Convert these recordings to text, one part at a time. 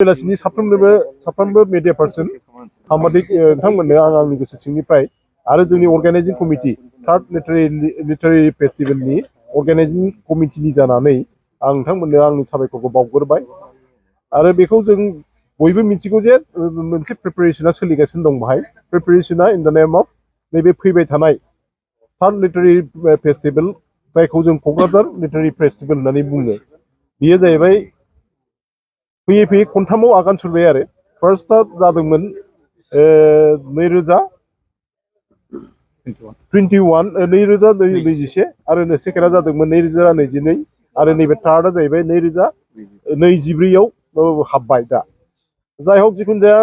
बेलासिनि साफ्रोमबो media person साम्बादिक नोंथांमोननो आंनि गोसो सिंनिफ्राय आरो जोंनि अर्गानाइजिं कमिटि थार्ड लिटारेरि फेस्टिभेलनि अर्गानाइजिं कमिटिनि जानानै आं नोंथांमोननो आंनि साबायखरखौ बावग्रोबाय आरो बेखौ जों बयबो मिथिगौ जे मोनसे प्रिपेरेसना सोलिगासिनो दं बाहाय प्रिपेरेसना इन द नेम अफ नैबे फैबाय थानाय थार्ड लिटारेरि फेस्टिभेल जायखौ जों क'क्राझार लिटारेरि फेस्टिभेल होननानै बुङो बेयो जाहैबाय फैयै फैयै खनथामाव आगान सुरबाय आरो फार्स्टआ जादोंमोन 2021 आरो सेकेन्डआ जादोंमोन 2022 आरो नैबे थार्डआ जाहैबाय 2024 हाबबाय दा जाय हक जिखुनु जाया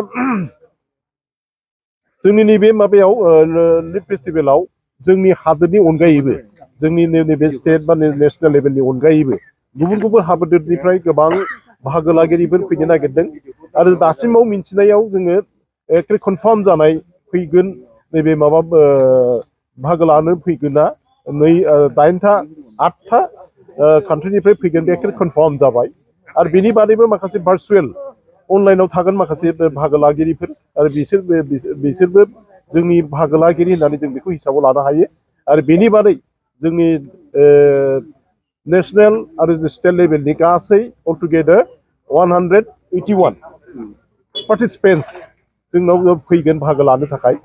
जोंनि नैबे माबायाव लिट फेस्टिभेलाव जोंनि हादोरनि अनगायैबो जोंनि नैबे स्टेट बा नेसनेल लेभेलनि अनगायैबो गुबुन गुबुन हादोरनिफ्राय गोबां बाहागो लागिरिफोर फैनो नागिरदों आरो दासिमाव मिन्थिनायाव जोङो एखे कनफार्म जानाय फैगोन नैबे माबा बाहागो लानो फैगोना 8था कान्ट्रिनिफ्राय फैगोन बे एखे कनफार्म जाबाय आरो बेनि बादैबो माखासे भार्चुवेल अनलाइनाव थागोन माखासे बाहागो लागिरिफोर आरो बिसोरबो जोंनि बाहागो लागिरि होननानै जों बेखौ हिसाबाव लानो हायो आरो बेनि बादै जोंनि नेसनेल आरो स्टेट लेभेलनि गासै अलटुगेदार 181 पार्टिसिपेन्ट्स जोंनाव फैगोन बाहागो लानो थाखाय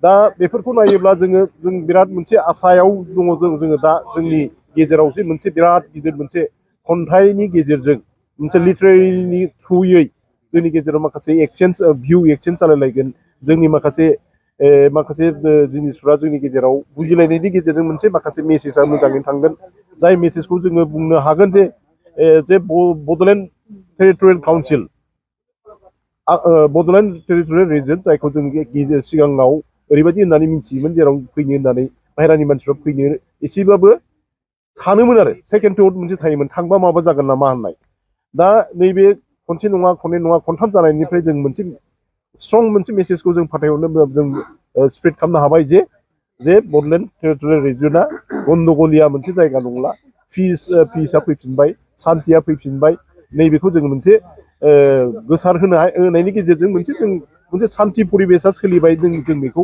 दा बेफोरखौ नायोब्ला जों बिराद मोनसे आसायाव दङ जोङो दा जोंनि गेजेराव जे मोनसे बिराद गिदिर मोनसे खन्थाइनि गेजेरजों मोनसे लिटारेरिनि थ्रुयै जोंनि गेजेराव माखासे भिउ एक्सचेन्ज जालायलायगोन जोंनि माखासे जिनिसफ्रा जोंनि गेजेराव बुजिलायनायनि गेजेरजों मोनसे माखासे मेसेजआ मोजाङै थांगोन जाय मेसेजखौ जोङो बुंनो हागोन जे Bodoland territorial council Bodoland territorial region जायखौ जों सिगाङाव ओरैबायदि होननानै मिथियोमोन जेराव फैनो होननानै बाहेरानि मानसिफ्रा फैनो एसेबाबो सानोमोन आरो सेकेन्ड थट मोनसे थायोमोन थांबा माबा जागोन नामा होननाय दा नैबे खनसे नङा खननै नङा खनथाम जानायनिफ्राय जों मोनसे स्ट्रं मोनसे मेसेजखौ जों फाथायहरनो जों स्प्रेड खालामनो हाबाय जे बड'लेण्ड टेरिटरियेल रिजना गन्दगलिया मोनसे जायगा नंला पिसआ फैफिनबाय सान्थिया फैफिनबाय नैबेखौ जोङो मोनसे गोसार होनायनि गेजेरजों मोनसे सान्थि परिबेसा सोलिबाय जों बेखौ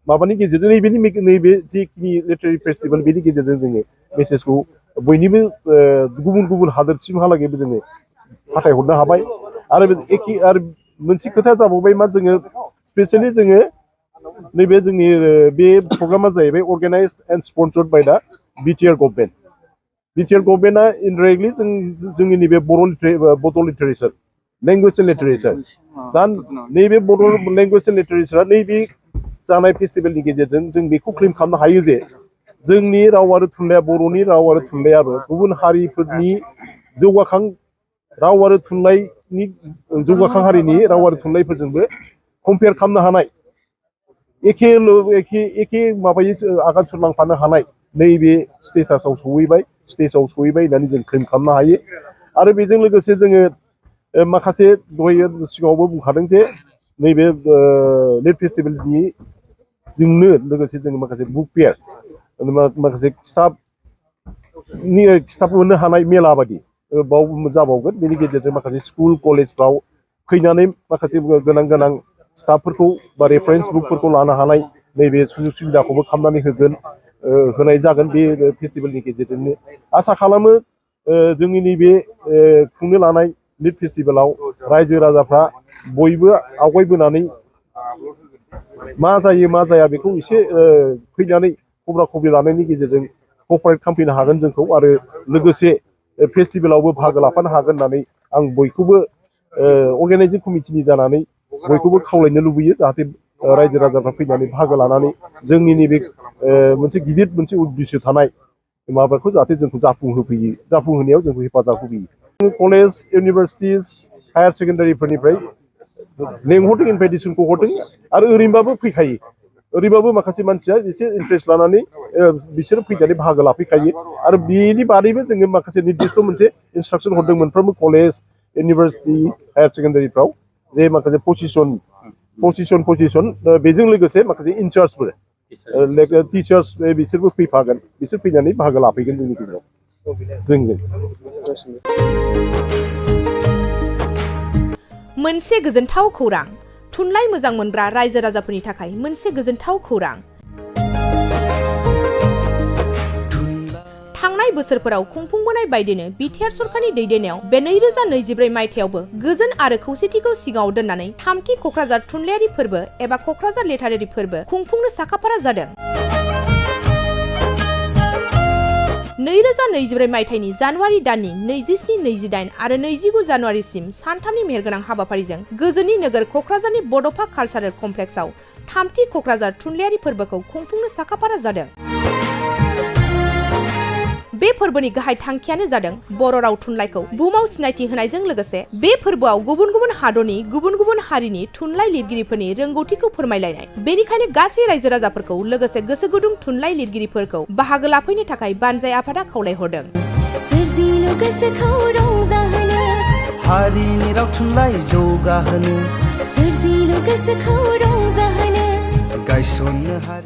माबानि गेजेरजों नैबे जिखिनि लिटारेरि फेस्टिभेल बेनि गेजेरजों जोङो मेसेजखौ बयनिबो गुबुन गुबुन हादोरसिमहालागैबो जोङो फाथायहरनो हाबाय आरो मोनसे खोथा जाबावबाय मा जोङो स्पेसियेलि जोङो नैबे जोंनि बे प्रग्रामा जाहैबाय अर्गानाइज्ड एन्ड स्पन्सर्ड बाय दा बिटिआर गभर्नमेन्टआ इनडाइरेक्टलि जोंनि नैबे बड' लिटारेचार लेंगुवेज एन्ड लिटारेचार दा नैबे बड' लेंगुवेज एन्ड लिटारेचारा नैबे जानाय फेस्टिभेलनि गेजेरजों जों बेखौ क्लेम खालामनो हायो जे जोंनि राव आरो थुनलाइया बर'नि राव आरो थुनलाइयाबो गुबुन हारिफोरनि जौगाखां राव आरो थुनलाइनि जौगाखां हारिनि राव आरो थुनलाइफोरजोंबो कम्पेयार खालामनो हानाय एखे माबायै आगान सुरलांफानो हानाय नैबे स्टेजाव सहैबाय होननानै जों क्लेम खालामनो हायो आरो बेजों लोगोसे जोङो माखासे दहाय सिगाङावबो बुंखादों जे नैबे लिट फेस्टिभेलनि जोंनो लोगोसे जोङो माखासे बुक फेयार माखासे खिताब मोननो हानाय मेला बायदि बाव जाबावगोन बेनि गेजेरजों माखासे स्कुल कलेजफ्राव फैनानै माखासे गोनां खिताबफोरखौ बा रेफारेन्स बुकफोरखौ लानो हानाय नैबे सुजुग सुबिदाखौबो खालामनानै होनाय जागोन बे फेस्टिभेलनि गेजेरजोंनो आसा खालामो जोंनि नैबे खुंनो लानाय लिट फेस्टिभेलाव रायजो राजाफ्रा बयबो आवगायबोनानै मा जायो मा जाया बेखौ एसे फैनानै खबरा खबरि लानायनि गेजेरजों कपारेट खालामफैनो हागोन जोंखौ आरो लोगोसे फेस्टिभेलावबो बाहागो लाफानो हागोन होननानै आं बयखौबो अर्गानाइजिं कमिटिनि जानानै बयखौबो खावलायनो लुबैयो जाहाथे रायजो राजाफ्रा फैनानै बाहागो लानानै जोंनि नैबे मोनसे गिदिर मोनसे उद्देश्य थानाय माबाखौ जाहाथे जोंखौ जाफुंहोनायाव जोंखौ हेफाजाब होफैयो कलेज इउनिभारसिटिज हायार सेकेन्डारिफोरनिफ्राय लेंहरदों इनभाइटेसनखौ हरदों आरो ओरैनोबाबो फैखायो ओरैबाबो माखासे मानसिया एसे इन्ट्रेस्ट लानानै बिसोरो फैनानै बाहागो लाफैखायो आरो बेनि बादैबो जोङो माखासे निर्दिष्ट मोनसे इन्सट्राक्सन हरदों मोनफ्रोमबो कलेज इउनिभारसिटि हायार सेकेन्डारिफ्राव जे माखासे पजिसन बेजों लोगोसे माखासे इनचार्जफोर टिचार्स बिसोरबो फैफागोन बिसोर फैनानै बाहागो लाफैगोन जोंनि गेजेराव जोंजों मोनसे गोजोनथाव खौरां थुनलाइ मोजां मोनग्रा रायजो राजाफोरनि थाखाय मोनसे गोजोनथाव खौरां। थांनाय बोसोरफोराव खुंफुंबोनाय बायदिनो बिटिआर सरकारनि दैदेननायाव बे 2024 मायथाइयावबो गोजोन आरो खौसेथिखौ सिगाङाव दोननानै थामथि क'क्राझार थुनलाइयारि फोरबो एबा क'क्राझार लिटारेरि फोरबो खुंफुंनो साखाफारा जादों। 2024 मायथाइनि जानुवारि दाननि 27, 28 आरो 29 जानुवारिसिम सानथामनि मेहेरगोनां हाबाफारिजों गोजोननि नोगोर क'क्राझारनि बड'फा कालचारेल कमप्लेक्सआव थामथि क'क्राझार थुनलाइयारि फोरबोखौ खुंफुंनो साखाफारा जादों। बे फोरबोनि गाहाय थांखियानो जादों बर' राव थुनलाइखौ बुहुमाव सिनायथि होनायजों लोगोसे बे फोरबोआव गुबुन गुबुन हादरनि गुबुन गुबुन हारिनि थुनलाइ लिरगिरिफोरनि रोंगौथिखौ फोरमायलायनाय। बेनिखायनो गासै रायजो राजाफोरखौ लोगोसे गोसो गुदुं थुनलाइ लिरगिरिफोरखौ बाहागो लाफैनो थाखाय बानजाय आफादा खावलायहरदों। सोरजिलु गोसोखौ रंजाहोनो हारिनि राव थुनलाइ जौगाहोनो सोरजिलु गोसोखौ रंजाहोनो गायसननो हारि